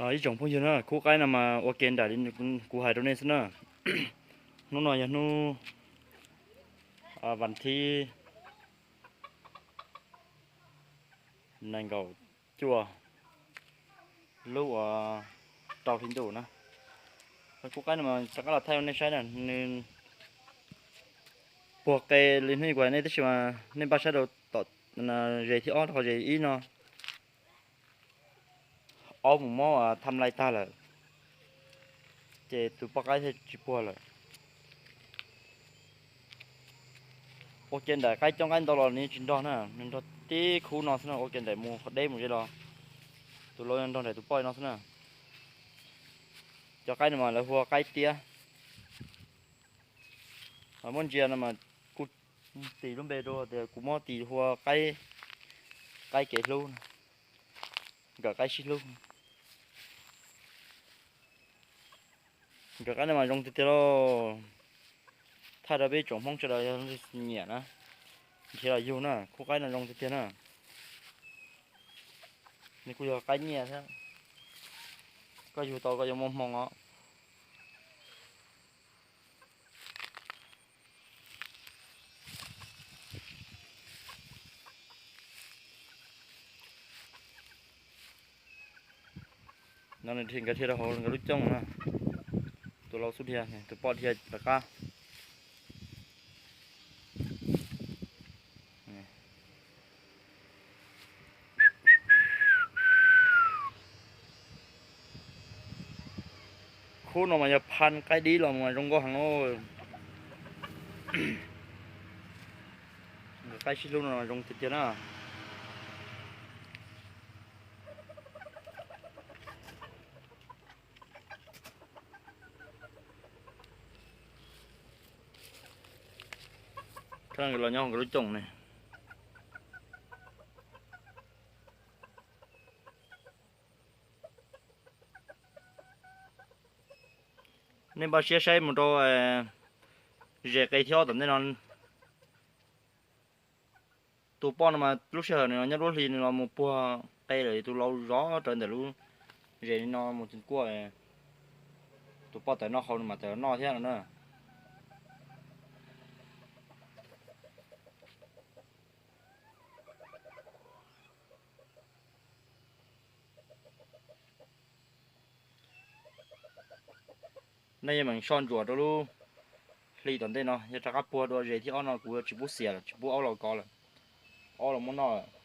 Ib tsoom phooj ywg na, khub qaib no mas ua ke nraim li kuv hais rau nej xwb na. Hnub no yog hnub vas thib nees nkaum cuaj lub uas rau hli ntuj na. Khub qaib no mas rov qab los thaij rau nej saib na, nws puag qe li hnub kuv hais nej tab sis mas nej npaj saib rau tom zes thib ob rau qhov zes ib no ob mus mob tham lais tag lawm, ces tus poj qaib thiaj tsis puag lawm. Ua ke nraim, qaib coob qaib ntau los nws tsis nrog na, nws nrog tib khub no xwb na. Ua ke nraim mus deb mus ze los tus laus nrog nraim tus poj no xwb na. Cov qaib no mas lawv hu ua qaib tiab. Muab ntsia no mas kuj tis lub npe rau tias kuv muab tis hu ua qaib, qaib kev hlub, nkawm qaib sib hlub. Nkawm qaib no mas zoo tiag tiag lauj. Thaij rau peb tsoom Hmoob sawv daws yog nyiam na, nrhiav los yug na, khub qaib no zoo tiag tiag na. Nws kuj yog qaib nyiaj thiab, koj yug tau koj yuav muaj hmoo os. No nkawd dhia rau hauv nkawd lub cooj na. Tus laus xub dhia, tus poj dhia rov qab. Khub no mas yog pha qaib dib los mas zoo nkauj heev lauj. Qaib sib hlub no zoo tiag tiag na. Los nyob nkawd lub cooj ne. Nej npaj siab saib mus rau zes qe thib ob tom ntej no. Tus poj no mas lub sij hawm nws nyob lub hli nws los mus puag qe lawm, tus laus zov rawv ntawm lub zes li no mus txog kuaj. Tus poj tawm noj hauv nws mas tawm noj thiab no na. Nej yeej meem soj ntsuam rau lub hli tom ntej no, yog rov qab puag dua zes thib ob no kuv yuav tsis pub xiam lawm, tsis pub aub los kov lawm. Aub los muab noj lawm.